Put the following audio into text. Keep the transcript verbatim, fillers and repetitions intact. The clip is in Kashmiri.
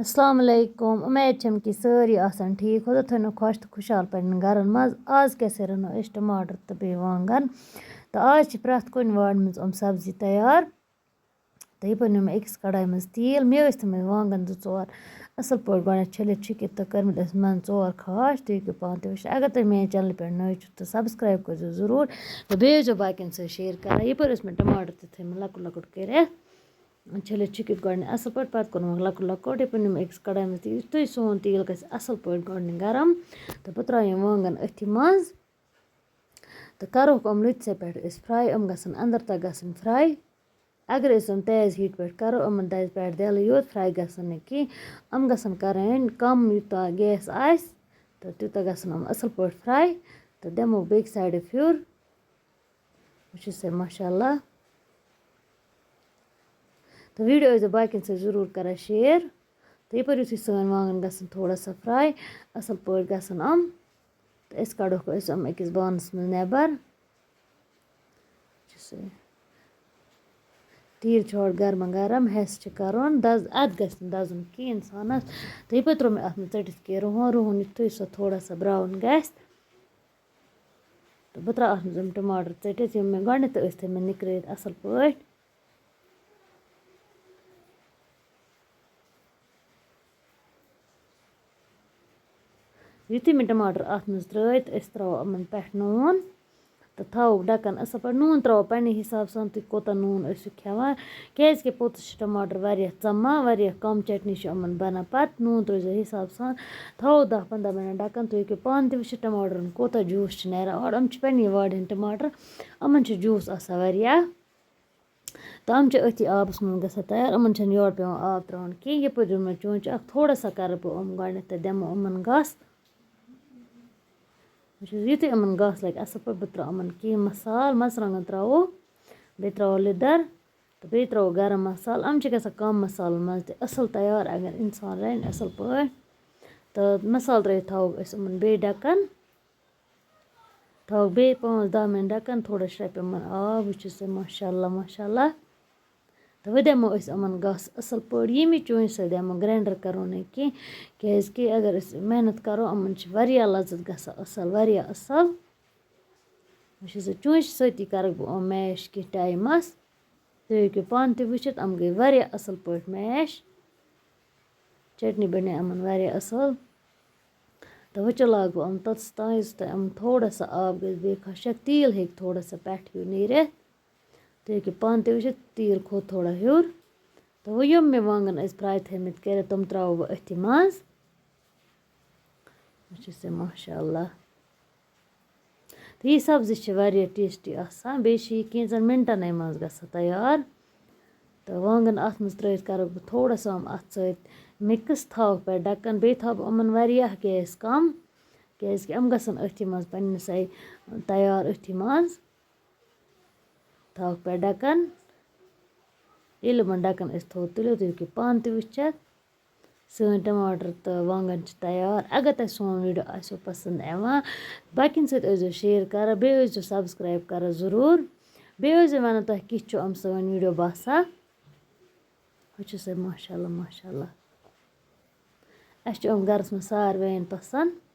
السلام علیکم، اُمید چھم کہِ سٲری آسن ٹھیٖک۔ خۄدا تھٲینو خۄش تہٕ خُشحال پننٮ۪ن گرن منٛز۔ آز کیٛاہ سا رَنو أسۍ؟ ٹماٹر تہٕ بیٚیہِ وانگن۔ تہٕ آز چھِ پرٛٮ۪تھ کُنہِ وارِ منٛز یِم سبزی تیار۔ تہٕ یِپٲرۍ نیوٗ مےٚ أکِس کڑایہِ منٛز تیٖل۔ مےٚ ٲسۍ تھٲومٕتۍ وانگن زٕ ژور اَصٕل پٲٹھۍ گۄڈٕنٮ۪تھ چھٔلِتھ چھُکِتھ تہٕ کٔرمٕتۍ ٲسۍ منٛزٕ ژور خاش، تُہۍ ہیٚکِو پانہٕ تہِ وٕچھِتھ۔ اگر تُہۍ میٛانہِ چنلہِ پٮ۪ٹھ نٔوۍ چھِو تہٕ subscribe کٔرۍزیو ضروٗر۔ تہٕ بیٚیہِ ٲسۍزیو باقین سۭتۍ share کران۔ یِپٲرۍ ٲسۍ مےٚ ٹماٹر تہِ تھٲومٕتۍ لۄکُٹ لۄکُٹ کٔرِتھ۔ چھٔلِتھ چھُکِتھ گۄڈٕنٮ۪تھ اَصٕل پٲٹھۍ، پَتہٕ کوٚرمَکھ لۄکُٹ لۄکُٹ۔ یہِ پیوٚو مےٚ أکِس کڑایہِ منٛز تیٖل، یُتھُے سون تیٖل گژھِ اَصٕل پٲٹھۍ گۄڈٕنٮ۪تھ گرم، تہٕ بہٕ ترٛاوٕ یِم وانگن أتھی منٛز، تہٕ کَرہوکھ یِم لٔتۍ سۭتۍ پٮ۪ٹھ أسۍ fry۔ یِم گژھن اَندر تک گژھٕنۍ fry۔ اگر أسۍ یِم تیز heat پٮ۪ٹھ کَرو، یِمن دَزِ پٮ۪ٹھ دٮ۪لٕے یوت، fry گژھن نہٕ کِہیٖنۍ۔ یِم گژھن کَرٕنۍ کَم، یوٗتاہ gas آسہِ، تہٕ تیوٗتاہ گژھن یِم اَصٕل پٲٹھۍ fry۔ تہٕ دِمو بیٚکہِ side پھیُر۔ وٕچھِو سا، ماشاء اللہ۔ تہٕ video ٲسۍزیو باقین سۭتۍ ضروٗر کران share۔ تہٕ یِپٲرۍ یُتھُے سٲنۍ وانگن گژھن تھوڑا سا fry، اَصٕل پٲٹھۍ گژھن یِم، تہٕ أسۍ کڑوکھ أسۍ یِم أکِس بانَس منٛز نٮ۪بر۔ وٕچھِو سا، تیٖل چھُ ہورٕ گرما گرم، ہٮ۪س چھِ کرُن، دَز-، اَتھ گژھِ نہٕ دَزُن کینٛہہ اِنسانَس۔ تہٕ یِپٲرۍ ترٛوو مےٚ اَتھ منٛز ژٔٹِتھ کینٛہہ رُہُن، رُہُن یُتھُے سُہ تھوڑا سا brown گژھِ، تہٕ بہٕ ترٛاوٕ اَتھ منٛز یِم ٹماٹر ژٔٹِتھ، یِم مےٚ گۄڈٕنٮ۪تھ ٲسۍ تھٲومٕتۍ نِکرٲیِتھ اَصٕل پٲٹھۍ۔ یُتھُے مےٚ ٹماٹر اَتھ منٛز ترٛٲوۍ، تہٕ أسۍ ترٛاوو یِمَن پٮ۪ٹھ نوٗن تہٕ تھاووکھ ڈَکَن اَصٕل پٲٹھۍ۔ نوٗن ترٛاوو پنٛنہِ حِساب سان، تُہۍ کوٗتاہ نوٗن ٲسِو کھٮ۪وان، کیٛازِکہِ پوٚتُس چھِ ٹماٹر واریاہ ژَمان، واریاہ کَم چٹنی چھِ یِمَن بَنان۔ پَتہٕ نوٗن ترٛٲیزیو حِساب سان، تھاوو دَہ پنٛداہ مِنَٹ ڈَکَن، تُہۍ ہیٚکِو پانہٕ تہِ وٕچھِتھ ٹماٹرَن کوٗتاہ juice چھِ نیران اورٕ۔ یِم چھِ پنٛنی وارِ ہِنٛدۍ ٹماٹر، یِمَن چھِ juice آسان واریاہ۔ تہٕ یِم چھِ أتھی آبَس منٛز گژھان تیار، یِمَن چھَنہٕ یورٕ پٮ۪وان آب ترٛاوُن کینٛہہ۔ یَپٲرۍ دیُن مےٚ چونٛچہِ اَکھ، تھوڑا سا کَرٕ بہٕ یِم گۄڈٕنٮ۪تھ تہٕ دِمہٕ یِمَن گَس۔ وٕچھ حظ، یُتھُے یِمَن گَس لَگہِ اَصٕل پٲٹھۍ، بہٕ ترٛاوٕ یِمَن کینٛہہ مصالہٕ، مَرژٕوانٛگَن ترٛاوو، بیٚیہِ ترٛاوو لیٚدٕر، تہٕ بیٚیہِ ترٛاوو گرم مصالہٕ۔ یِم چھِ گژھان کَم مصالَن منٛز تہِ اَصٕل تیار، اگر اِنسان رَنہِ اَصٕل پٲٹھۍ۔ تہٕ مصالہٕ ترٛٲوِتھ تھاوو أسۍ یِمَن بیٚیہِ ڈَکَن۔ تھاوَکھ بیٚیہِ پانٛژھ دَہ مِنَٹ ڈَکَن، تھوڑا شرٛٮ۪پہِ یِمَن آب۔ وٕچھِو سا، ماشاء اللہ، ماشاء اللہ۔ تہٕ وۄنۍ دِمو أسۍ یِمَن گَس اَصٕل پٲٹھۍ، ییٚمی چونٛچہِ سۭتۍ دِمو، grinder کَرو نہٕ کینٛہہ، کیٛازِکہِ اگر أسۍ محنت کَرو، یِمَن چھِ واریاہ لَذت گژھان اَصٕل، واریاہ اَصٕل۔ وٕچھِو سا، چونٛچہِ سۭتی کَرَکھ بہٕ یِم mash کینٛہہ ٹایمَس۔ تُہۍ ہیٚکِو پانہٕ تہِ وٕچھِتھ، یِم گٔے واریاہ اَصٕل پٲٹھۍ mash۔ چٹنی بَنے یِمَن واریاہ اَصٕل۔ تہٕ وۄنۍ چلاوَکھ بہٕ یِم توٚتَس تام، یُس تام یِم تھوڑا سا آب گژھِ بیٚیہِ خۄشک، تیٖل ہیٚکہِ تھوڑا سا پٮ۪ٹھٕ ہیوٗ نیٖرِتھ۔ تُہۍ ہیٚکِو پانہٕ تہِ وٕچھِتھ، تیٖل کھوٚت تھوڑا ہیوٚر۔ تہٕ وۄنۍ یِم مےٚ وانٛگَن ٲسۍ fry تھٲیمٕتۍ کٔرِتھ، تِم ترٛاوٕ بہٕ أتھی منٛز۔ وٕچھِو سا، ماشاء اللہ۔ تہٕ یہِ سبزی چھِ واریاہ tasty آسان، بیٚیہِ چھِ یہِ کینٛژَن مِنٹَنٕے منٛز گژھان تیار۔ تہٕ وانٛگَن اَتھ منٛز ترٛٲوِتھ کَرَکھ بہٕ تھوڑا سا یِم اَتھ سۭتۍ mix، تھاوَکھ پٮ۪ٹھ ڈَکَن، بیٚیہِ تھاوٕ بہٕ یِمَن واریاہ gas کَم، کیٛازِکہِ یِم گژھن أتھی منٛز پنٛنِسَے تیار، أتھی منٛز۔ تھاوَکھ پٮ۪ٹھ ڈَکَن۔ ییٚلہِ یِمَن ڈَکَن أسۍ تھوٚو تُلِتھ، تُہۍ ہیٚکِو پانہٕ تہِ وٕچھِتھ۔ سٲنۍ ٹماٹر تہٕ وانٛگن چھِ تیار۔ اگر تۄہہِ سون video آسیو پسنٛد یِوان، باقین سۭتۍ ٲسۍزیو share کران، بیٚیہِ ٲسۍزیو subscribe کران ضروٗر۔ بیٚیہِ ٲسۍزیو وَنان تۄہہِ کِتھ چھُ یِم سٲنۍ video باسان۔ وٕچھِو سا، ماشاء اللہ، ماشاء اللہ۔ اَسہِ چھِ یِم گرس منٛز ساروِیَن پسنٛد۔